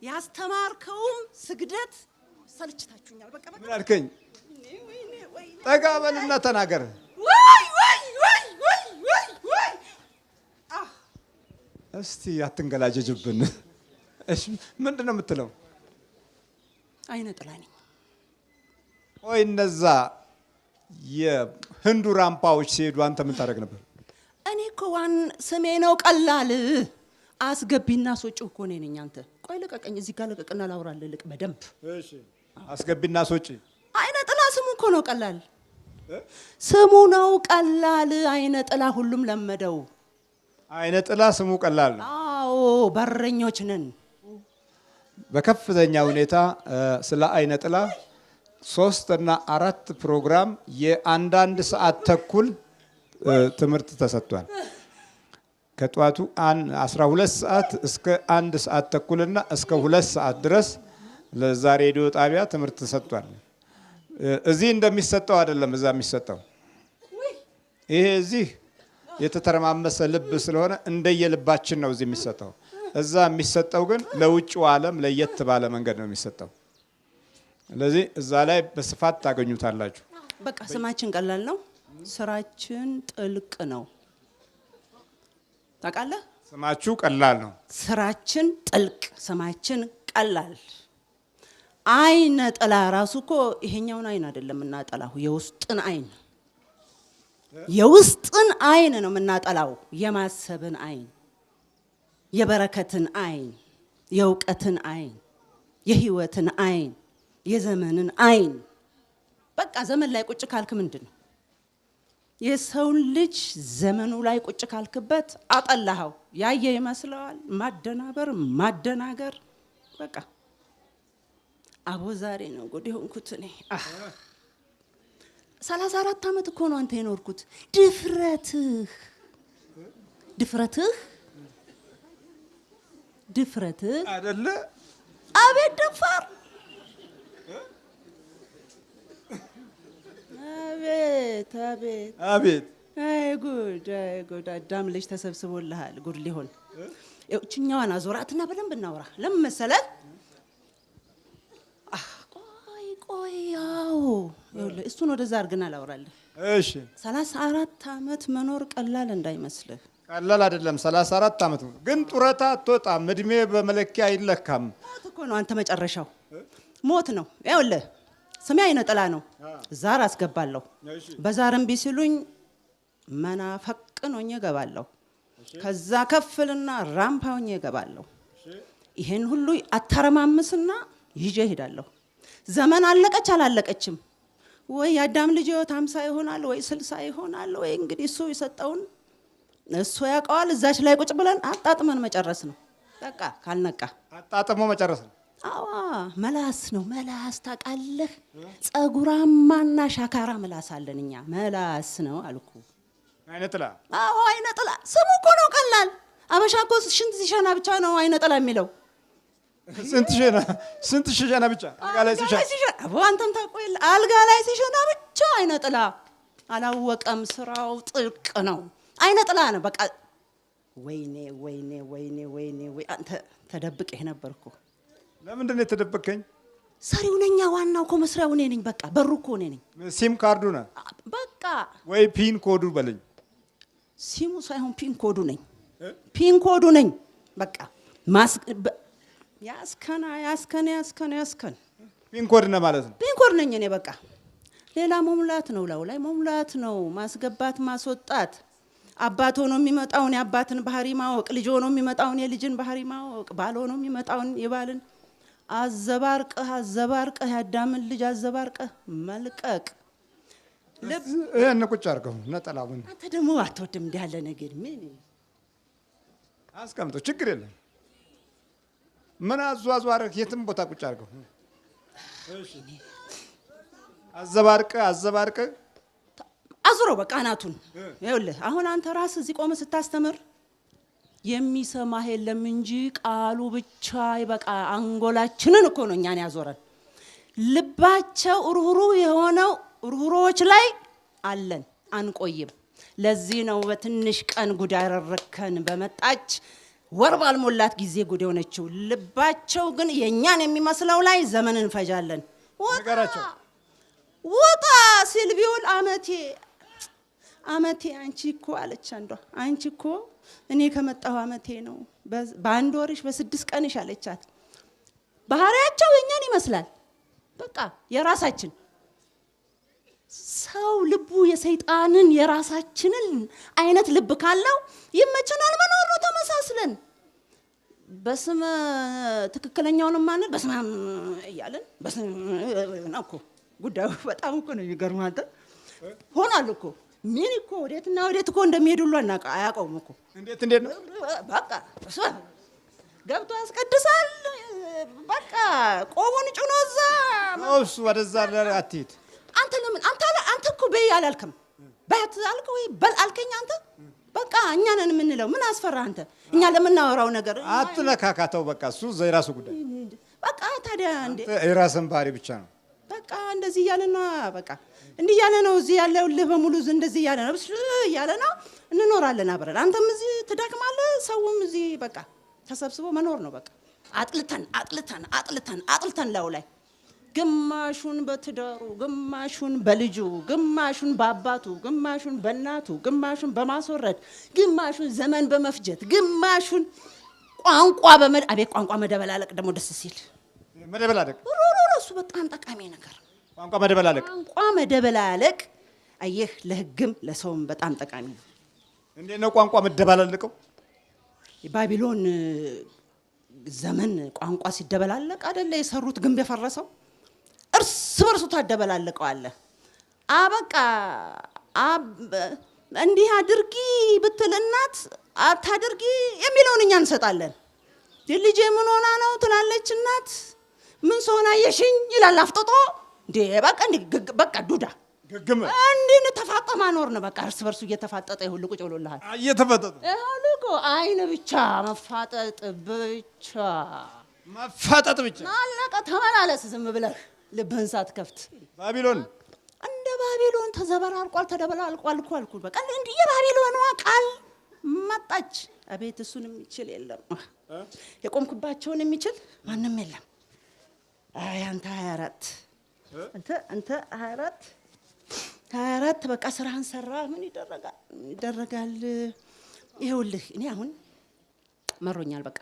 ያስተማርከውም ስግደት ሰልችታችሁኛል። በቃ በቃ ምን አልከኝ? ወይኔ ወይኔ ጠጋ በልና ተናገር። ወይ ወይ ወይ ወይ ወይ ወይ አህ እስቲ አትንገላጀጅብን። እሺ ምንድን ነው የምትለው? አይነ ጥላ ነኝ። ቆይ እነዛ የህንዱ ራምፓዎች ሲሄዱ አንተ ምን ታደርግ ነበር? እኔ እኮ ዋን ስሜ ነው ቀላል አስገቢና አስወጪው እኮ እኔ ነኝ። አንተ ቆይ ልቀቀኝ፣ እዚህ ጋር ልቀቅና ላውራልህ። ልቅ በደንብ አስገቢና አስወጪ። አይነ ጥላ ስሙ እኮ ነው ቀላል፣ ስሙ ነው ቀላል። አይነ ጥላ ሁሉም ለመደው። አይነ ጥላ ስሙ ቀላል ነው። አዎ በረኞች ነን። በከፍተኛ ሁኔታ ስለ አይነ ጥላ 3 እና 4 ፕሮግራም የአንዳንድ ሰዓት ተኩል ትምህርት ተሰጥቷል። ከጠዋቱ 12 ሰዓት እስከ 1 ሰዓት ተኩልና እስከ 2 ሰዓት ድረስ ለዛ ሬዲዮ ጣቢያ ትምህርት ተሰጥቷል። እዚህ እንደሚሰጠው አይደለም እዛ የሚሰጠው። ይሄ እዚህ የተተረማመሰ ልብ ስለሆነ እንደየልባችን ነው እዚህ የሚሰጠው። እዛ የሚሰጠው ግን ለውጭው ዓለም ለየት ባለ መንገድ ነው የሚሰጠው። ስለዚህ እዛ ላይ በስፋት ታገኙታላችሁ። በቃ ስማችን ቀላል ነው፣ ስራችን ጥልቅ ነው። ታውቃለህ? ስማችሁ ቀላል ነው፣ ስራችን ጥልቅ፣ ስማችን ቀላል። አይነ ጥላ ራሱ እኮ ይሄኛውን አይን አይደለም የምናጠላው፣ የውስጥን አይን የውስጥን አይን ነው የምናጠላው። የማሰብን አይን፣ የበረከትን አይን፣ የእውቀትን አይን፣ የህይወትን አይን፣ የዘመንን አይን። በቃ ዘመን ላይ ቁጭ ካልክ ምንድን ነው የሰውን ልጅ ዘመኑ ላይ ቁጭ ካልክበት አጠላኸው። ያየ ይመስለዋል። ማደናበር፣ ማደናገር። በቃ አቦ ዛሬ ነው ጉድ የሆንኩት እኔ። 34 ዓመት እኮ ነው አንተ የኖርኩት። ድፍረትህ ድፍረትህ ድፍረትህ አይደለ? አቤት ደፋር! አቤት አቤት አቤት አይ ጉድ አይ ጉድ! አዳም ልጅ ተሰብስቦልሃል። ጉድ ሊሆን እችኛዋን አዞራትና በደንብ እናውራ። ለምን መሰለህ? ቆይ ቆይ፣ ያው ይኸውልህ እሱን ወደዛ አድርገን አላውራልህ። እሺ 34 ዓመት መኖር ቀላል እንዳይመስልህ። ቀላል አይደለም። 34 ዓመት ነው። ግን ጡረታ አትወጣም። እድሜ በመለኪያ አይለካም። ሞት እኮ ነው አንተ መጨረሻው ሞት ነው። ይኸውልህ ስሜ አይነ ጥላ ነው። ዛር አስገባለሁ። በዛር እምቢ ሲሉኝ መናፈቅን ሆኜ እገባለሁ። ከዛ ከፍልና ራምፓ ሆኜ እገባለሁ። ይሄን ሁሉ አተረማምስና ይዤ እሄዳለሁ። ዘመን አለቀች አላለቀችም ወይ የአዳም ልጅ ህይወት 50 ይሆናል ወይ 60 ይሆናል ወይ እንግዲህ እሱ የሰጠውን እሱ ያውቀዋል። እዛች ላይ ቁጭ ብለን አጣጥመን መጨረስ ነው በቃ። ካልነቃ አጣጥሞ መጨረስ ነው። አዋ መላስ ነው መላስ። ታውቃለህ፣ ጸጉራማና ሻካራ ምላስ አለን እኛ። መላስ ነው አልኩ። አይነ ጥላ አዎ አይነ ጥላ ስሙ እኮ ነው ቀላል። አበሻ እኮ ሽንት ሲሸና ብቻ ነው አይነ ጥላ የሚለው። ስንት ሸና ስንት ሸና ብቻ አልጋ ላይ ሲሸና ሲሸና አቦ አንተም ታውቀው የለ አልጋ ላይ ሲሸና ብቻ አይነ ጥላ። አላወቀም፣ ስራው ጥልቅ ነው። አይነ ጥላ ነው በቃ። ወይኔ ወይኔ ወይኔ ወይኔ ወይ አንተ ተደብቄህ ነበርኩ። ለምንድን ነው የተደበቅከኝ? ሰሪው ነኛ። ዋናው እኮ መስሪያው እኔ ነኝ። በቃ በሩ እኮ እኔ ነኝ። ሲም ካርዱ ነህ በቃ ወይ PIN code ኡ በለኝ። ሲሙ ሳይሆን PIN code ኡ ነኝ። PIN code ኡ ነኝ። በቃ ያስከና ያስከን ያስከን ያስከን PIN code ነህ ማለት ነው። PIN code ነኝ እኔ። በቃ ሌላ መሙላት ነው፣ ላው ላይ መሙላት ነው፣ ማስገባት ማስወጣት። አባት ሆኖ የሚመጣውን የአባትን ባህሪ ማወቅ፣ ልጅ ሆኖ የሚመጣውን የልጅን ባህሪ ማወቅ፣ ባል ሆኖ የሚመጣውን የባልን አዘባርቀህ አዘባርቀህ የአዳምን ልጅ አዘባርቀህ መልቀቅ። ይሄን ቁጭ አድርገው ነጠላውን አንተ ደግሞ አትወድም እንዲህ ያለ ነገር። ምን አስቀምጠው፣ ችግር የለም። ምን አዟዟርህ የትም ቦታ ቁጭ አድርገው። አዘባርቀህ አዘባርቀህ አዙሮ በቃ አናቱን። ይኸውልህ አሁን አንተ ራስህ እዚህ ቆመህ ስታስተምር የሚሰማህ የለም እንጂ ቃሉ ብቻ ይበቃ። አንጎላችንን እኮ ነው እኛን ያዞረን። ልባቸው ሩህሩህ የሆነው ሩህሩሆች ላይ አለን፣ አንቆይም። ለዚህ ነው በትንሽ ቀን ጉድ ያደረግከን። በመጣች ወር ባልሞላት ጊዜ ጉድ የሆነችው። ልባቸው ግን የእኛን የሚመስለው ላይ ዘመን እንፈጃለን። ንገራቸው። ውጣ ሲል ቢውል አመቴ አመቴ አንቺ እኮ አለች አንዷ። አንቺ እኮ እኔ ከመጣሁ አመቴ ነው፣ በአንድ ወርሽ በ6 ቀንሽ አለቻት። ባህሪያቸው የእኛን ይመስላል። በቃ የራሳችን ሰው ልቡ የሰይጣንን የራሳችንን አይነት ልብ ካለው ይመቸናል መኖር ነው። ተመሳስለን በስመ ትክክለኛውንም ማንን በስመ እያለን በስመ ነው እኮ ጉዳዩ። በጣም እኮ ነው የሚገርምህ አንተ። ሆኗል እኮ ምን እኮ ወዴትና ወዴት እኮ እንደሚሄዱ ሁሉ አያውቀውም እኮ። እንዴት እንዴት ነው? በቃ ገብቶ ያስቀድሳል። በቃ ቆቡን ጭኖ እዛ እሱ ወደዛ አትሂድ። አንተ ለምን አንተ አንተ እኮ በይ አላልክም? በያት አልክ ወይ በል አልከኝ አንተ። በቃ እኛ ነን የምንለው። ምን አስፈራህ አንተ? እኛ ለምናወራው ነገር አትነካካተው። በቃ እሱ የራሱ ጉዳይ። በቃ ታዲያ እንዴ የራስን ባህሪ ብቻ ነው። በቃ እንደዚህ እያለ ነው። በቃ እንዲህ እያለ ነው። እዚህ ያለው ልህ በሙሉ እንደዚህ እያለ ነው እያለ ነው። እንኖራለን አብረን። አንተም እዚህ ትደክማለህ፣ ሰውም እዚህ በቃ ተሰብስቦ መኖር ነው። በቃ አጥልተን አጥልተን አጥልተን አጥልተን ላው ላይ ግማሹን በትዳሩ፣ ግማሹን በልጁ፣ ግማሹን በአባቱ፣ ግማሹን በእናቱ፣ ግማሹን በማስወረድ፣ ግማሹን ዘመን በመፍጀት፣ ግማሹን ቋንቋ አቤት ቋንቋ መደበላለቅ ደግሞ ደስ ሲል መደበላለቅ እሱ በጣም ጠቃሚ ነገር ነው። ቋንቋ መደበላለቅ ቋንቋ መደበላለቅ አየህ፣ ለሕግም ለሰውም በጣም ጠቃሚ ነው። እንዴት ነው ቋንቋ መደበላለቀው? የባቢሎን ዘመን ቋንቋ ሲደበላለቅ አይደለ የሰሩት ግንብ የፈረሰው? እርስ በርሱ ታደበላለቀዋለህ። አበቃ እንዲህ አድርጊ ብትል እናት አታድርጊ የሚለውን እኛ እንሰጣለን። ልጄ ምን ሆና ነው ትላለች እናት። ምን ሰሆን አየሽኝ ይላል አፍጥጦ። እንዴ በቃ እንዴ በቃ ዱዳ ግግም እንዲህ ተፋጠ ማኖር ነው። በቃ እርስ በርሱ እየተፋጠጠ ይሁን ቁጭ ብሎልሃል። እየተፋጠጠ ይሁን አይን ብቻ መፋጠጥ ብቻ መፋጠጥ ብቻ አለቀ። ተመላለስ ዝም ብለህ ልብህን ሳትከፍት። ባቢሎን እንደ ባቢሎን ተዘበራርቋል፣ ተደበላልቋል እኮ አልኩህ። በቃ እንዲህ የባቢሎኗ ቃል መጣች። አቤት እሱን የሚችል የለም፣ የቆምኩባቸውን የሚችል ማንም የለም። አይ አንተ 24 አንተ አንተ 24 24 በቃ ስራህን ሰራ። ምን ይደረጋል? ይደረጋል። ይኸውልህ እኔ አሁን መሮኛል። በቃ